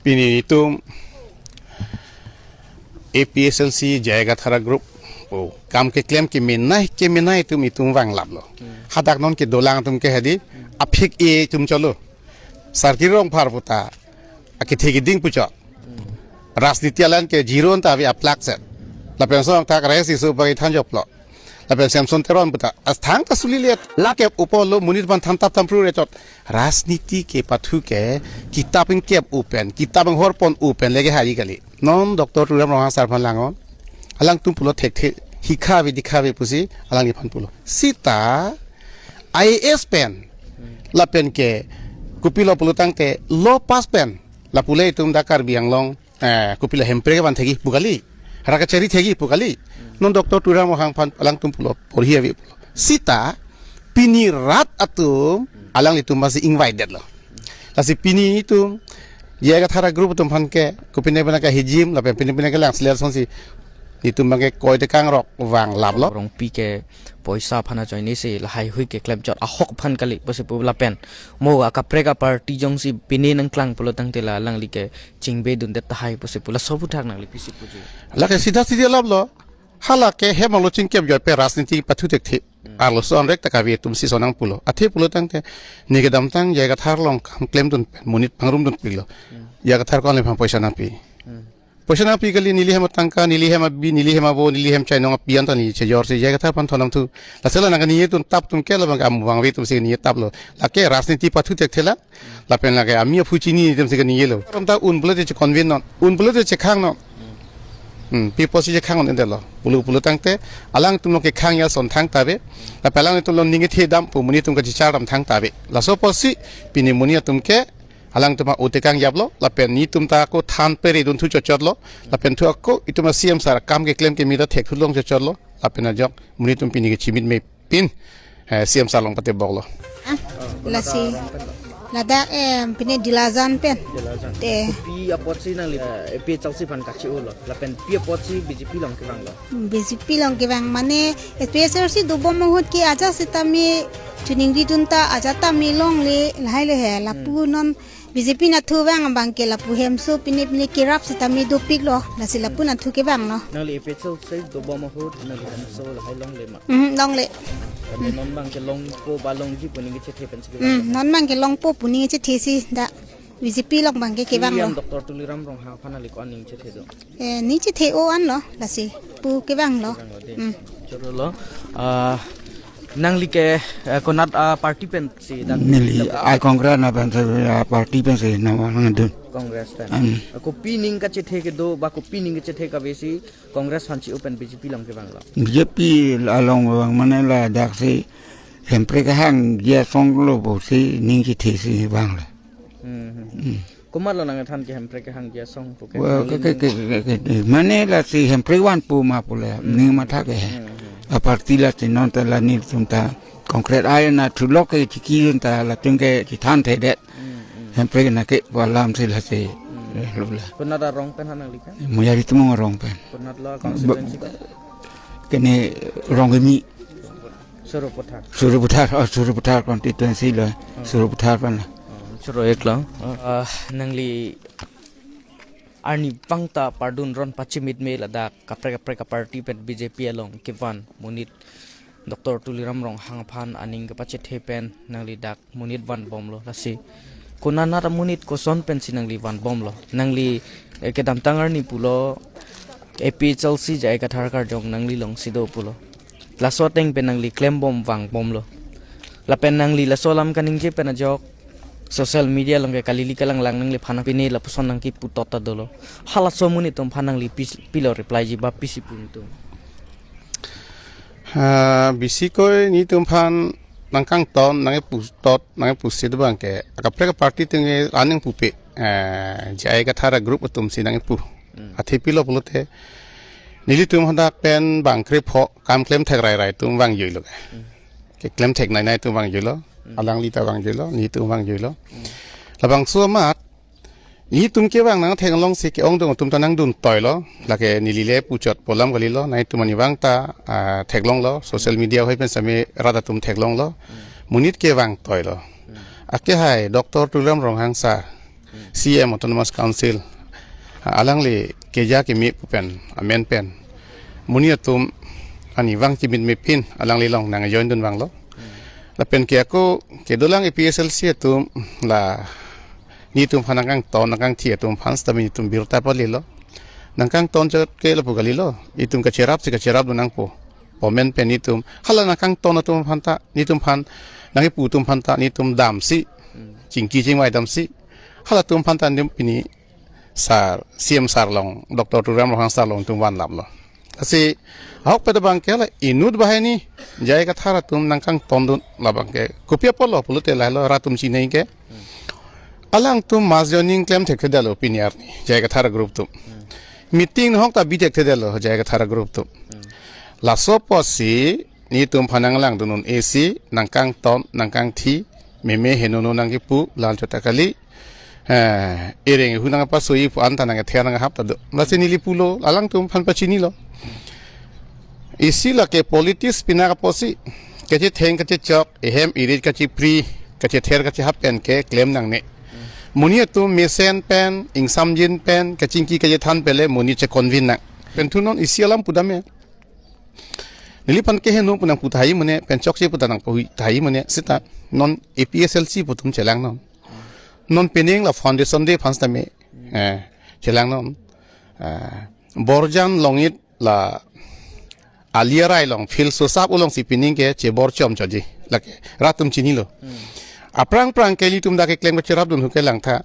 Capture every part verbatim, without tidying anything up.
Pini itum A P H L C J I Kathar a-group, oh, kam keklem kemenei kemenei atum itum vanglaplo. Hadak non kedolang atum ke hadi aphik-e atum cholo. Sarkir Rongphar puta akethe keding puchot. Rajniti alan ke zero anta ave aplak set. Lapen song thak rai si su bagi than joplo. Lapen Samson Teron puta asthang ta suli let. Lakep upolo monit ban than tap tam pru rechot. Rajniti kepathu ke kitap ingkep upen, kitap inghorpon upen lege hari kali. Non Doctor Tuliram Ronghang sar aphan langnon. Alangtum pulo thekthe, hikha ave dikha ave pusi alangliphan pulo. Sita I A S pen, lapen ke kopilo pulo tangte law pass pen, lapu le itum dak Karbi Anglong, eh, kopilo Hemprek kevan thekji pu kali, rat kachari thekji pu kali. Non Doctor Tuliram Ronghang aphan alangtum pulo porhi ave pulo. Sita pini rat atum alanglitum masih invited lo. Lasi pini itum J I Kathar a-group atum aphan ke kopine pine kahijim lapen pine pine kelang seler songsi itum abang ke koi tekang rok vanglaplo. Rongpi ke poisa aphan ajoine si lahai hui keklemchot ahok aphan kali pusi pu lapen mo akaprek a-party jongsi pine nangklang pulo tangte la alangli ke chingbe dundet tahai pusi pu, laso aphuthak nangli pisi puji? Lake sida sida laplo. Hala ke hem along chingkep joi pe rajniti pathu thekthe. Arloso anrek ta kave atum si sonang pulo. Athe pulo tangte ne kedamtang J I Kathar along kam klemdun pen, monit pangrum dunpiklo. J I Kathar ko anle phan poisa nangpi. Poisa nangpi kali, neli hem atangka, neli hem abi, neli hem abo, neli hem chainong api anta ne chejor si J I Kathar aphan thonam thu. Lasi la nangkaningje atum tap atum ke labang ke amuvang ave atum si ningje taplo. Lake rajniti pathu thekthe la. Lapen lake ami aphu chini atum si kaningje lo. Ram ta un pulote che-convince non. Un pulote chekhang non. Hmm, pi apotsi chekhang non endetlo. Pulo pulo tangte alangtum along kekhang ya son thangta ave. Lapen alangtum along ning kethe dam pu monit atum kachichar dam thangta ave. Laso apotsi pini monit atum ke alangtum a-o tekang japlo. Lapen netum ta ako than pere dun thu chotchotlo. Lapen thu ako itum a-C M sar akam keklem keme ta thekthu long chotchotlo. Lapen ajok monit atum pini kechimit me pin, eh, C M sar along pateboklo. Ah, lasi ladak, eh, pine Dilajan pen. Dilajan. Te. Pi apotsi nangli, eh, A P H L C aphan kachi-o lo. Lapen pi apotsi B J P along kevanglo? B J P along kevang mane A P H L C dobom ahut ke ajat sitame chuningri dun ta ajat tame longle lahai le he lapu non B J P nathu vang abang ke lapu hemso pine pine kerap sitame dopiklo, lasi lapu nathu kevanglo. Nangli A P H L C dobom ahut nangli hemso lahai longle ma? Mhm, longle. Kami non abang ke longpo ba longji pu ning kechethe pensi kevang? Mhm, non abang ke longpo pu ning kechethe si dak B J P along abang ke kevanglo. C M Doctor Tuliram Ronghang aphan nangli ko-an ning chethe do? Eh, ning chethe-o anlo, lasi pu kevanglo. Kevanglo de. Hmm. Choro lo. Ah, nangli ke, eh, konat, ah, party pensi dak? Neli I Congress na pensi, ah, party pensi nangvang dun. Congress pen. Hmm. Kopi ning kachethe kedo ba kopi ning kachethe kave si Congress aphan chi-o pen B J P along kevanglo? B J P along vang mane ladak si Hemprek kehangji asong lo pusi ning chethe si vanglo. Hmm, hmm. Hmm. Komatlo nangthan ke Hemprek kehangji asong pu ke? Well, ke, ke, ke, ke, ke, ke, mane lasi Hemprek van pu ma pu le, hmm, ning matha ke. Hmm, hmm. A-party lasi non ta la netum ta concrete ai na thulok ke chiki ta latum ke chithan thedet. Hmm, hmm. Hemprek na ke pu alam si lasi. Hmm. Eh, lo la. Konat arong pen ha nangli ke? Muyari Timung arong pen. Konatlo constituency ke? Kene Rongkemi. Sarupathar. Sarupathar, oh, Sarupathar constituency lo. Oh. Sarupathar pen lo. Oh, choro-iklo. Oh. Ah, nangli arnivang ta pardun ron pachimit me ladak kaprek kaprek a-party pen B J P along kevan monit Doctor Tuliram Ronghang aphan aning kepachethe pen nangli dak monit vanbomlo, lasi konat amonit koson pensi nangli vanbomlo? Nangli, eh, kedamtang arni pulo A P H L C J I Kathar karjong nangli alongsi do pulo. Laso ateng pen nangli klembom vangbomlo. Lapen nangli laso alam kaningje pen ajok social media along ke kalili kalanglang nangliphan pine lapuson nangkipu tot ta dolo. Halaso amonit atum aphan nangli pis-, pilo reply ji ba pisi pu netum? Ha, bisi koi netum aphan nangkangton, nangkepu tot, nangkepusi do abang ke akaprek a-party atum ke aning pupe, eh, J I Kathar a-group atum si nangkepu. Hmm. Athe pilo pulote nelitum hadak pen bang krepho kam klem thek rai rai atum vangjoilo ke. Hmm. Keklem thek nei nei atum vangjoilo. Hmm. Alangli ta vangjoilo, netum vangjoilo. Hmm. Labangso amat netum kevang nangtheklong si ke-ongdung atum ta nangdun toilo. Lake neli le puchot pu alam kalilo. Netum arnivang ta, ah, theklonglo. Social media hoi pen same rat atum theklonglo. Hmm. Monit kevang toilo. Hmm. Ake hai Doctor Tuliram Ronghang sir. C M Autonomous Council, ah, alangli keja keme pu pen amen pen monit atum ani vang chimin mepin alangli along nangjoin dun vanglo. Lapen ke ako kedolang A P H L C atum la netum aphan nangkangton nangkangthi atum aphan sitame netum birta palilo. Nangkangton chot ke lapu kalilo. Itum kacherap si kacherap dun nangpo. Pu amen pen netum hala nangkangton atum aphan ta, netum aphan nangkipu atum aphan ta netum damsi, chingki chingvai damsi, halatum aphan ta netum pini sir, C M sir along, Doctor Tuliram Ronghang sir along netum vanlaplo. Lasi ahokpet abang ke la inut banghini J I Kathar atum nangkangton dun labang ke kopi apotlo pulote lahelo, rat atum chinine ke. Alangtum mass joining klem thekthedetlo pini arni J I Kathar group atum. Meeting ahok ta bi thekthedetlo J I Kathar group atum. Laso apotsi netum aphan nanglang dun un-e si nangkangton nangkangthi, meme henono nangkipu, lal chot ta kali. Eh, ereng hu nangpasoi pu an ta nangther nanghap ta do. Lasi neli pulo, alangtum aphan pachinilo. Isi lake politics pinak apotsi kachetheng kachechok, ehem erit kachepri, kachether kachehap pen ke klem nangne. Monit atum mesen pen, ingsamjin pen, kachingki kachethan pen le monit che-convince nang. Pen thu non isi alam pudam ya. Neliphan keheno pu nangpu tahai mene, pen chokche pu ta nangpahui tahai mene, sita non A P H L C pu atum chelangnon. Non pining la Foundation Day aphan sitame, eh, chelangnon. Eh, Borjan Longit la ali arai along field sosap alongsi pining ke chebor chom choji. Lake rat atum chinilo. Aphrang phrang ke ilitum dak keklem kacherap dun hu ke langtha.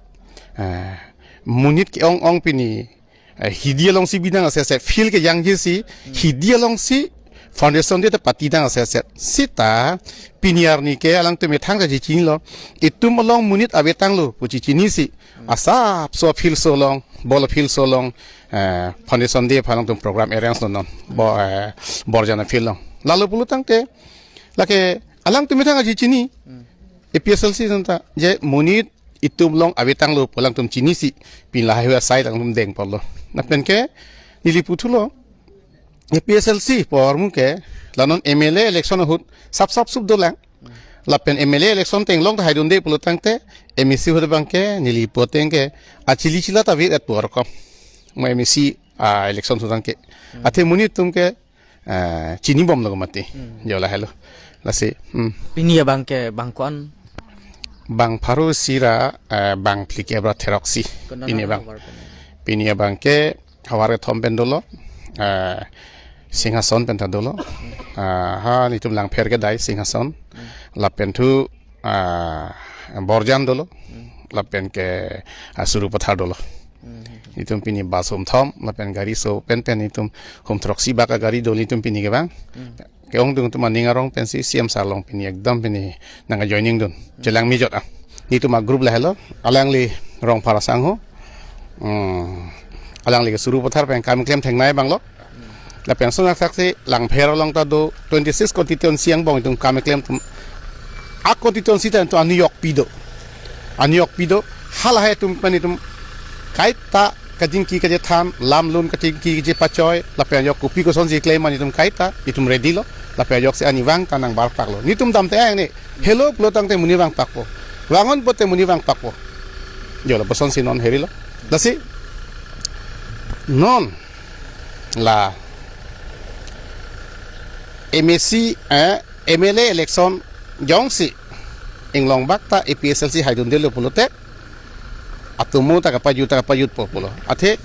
Eh, monit ke-ong ong pini, eh, hidi alongsi bidang aseset, field kejangji si, hidi alongsi Foundation Day ta patidang aseset. Sita pini arni ke alangtum methang ta chichinilo. Itum along monit avetanglo pu chichinisi, asapso field so along, ball field so along, eh, Foundation Day aphan alangtum program arrange dunnon. Bo, eh, Borjan field along. Lalo pulo tangte, lake alangtum methang chichini. A P H L C atum ta je monit itum along avetanglo pu alangtum chinisi, pini lahai hu asai alangtum deng apotlo. Lapen ke neli puthulo, A P H L C pu ahormu ke la non M L A election ahut sap sap sup dolang. Lapen M L A election ateng long ta haidunde pulo tangte, M A C ahut abang ke neli pu ateng ke achili chila ta vit at pu arkom. Mo M A C, ah, election ahut tangte. Athe monit atum ke, ah, chinibomlo mati. Jo lahelo. Lasi, hmm. Pini abang ke bang ko-an? Bang pharo isi ra, eh, bang phlikep ra therok isi. Konat pini abang. Havar pen? Pini abang ke havar kethom pen dolo. Eh, Singhason pen ta dolo. Ah, ha netum Langpher kedai Singhason. Lapen thu, ah, Borjan dolo. Lapen ke, ah, Sarupathar dolo. Itum pini bus hum thom, lapen gari so pen pen itum hum throksi bak agari dolo itum pini kevang. Ke-ongdung atum aning arong pensi C M sir along pini ekdom pini nangjoining dun. Chelang mijot ah. Netum agroup lahelo, alangli Rongphar asangho. Hmm. Alangli ke Sarupathar pen kam klem thengnei abanglo. Lapen sonak saksi Langpher along ta do twenty-six constituency angbong itum kam klem atum. A constituency ta itum aniyok pido. Aniyok pido. Halahai atum pen itum kaita kachingki kachethan, lam lun kachingki kachepachoi, lapen ajok kopi kosonsi klem an itum kaita, itum ready lo, lapen ajoksi ani vang ta nangbarpaklo. Netum damte ang ne, helo pulo tangte monit vangpakpo. Vannon pote monit vangpakpo. Jo la bosonsi non herilo. Lasi, non, la, M A C, eh, M L A election jongsi, inglong bak ta A P H L C haidundelo pulote, atomo ta kapajut ta kapajutpo pulo. Athe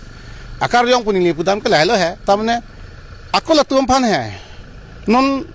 akarjong pu neli pudam ke lahelo he. Tamne ako latum aphan he. Non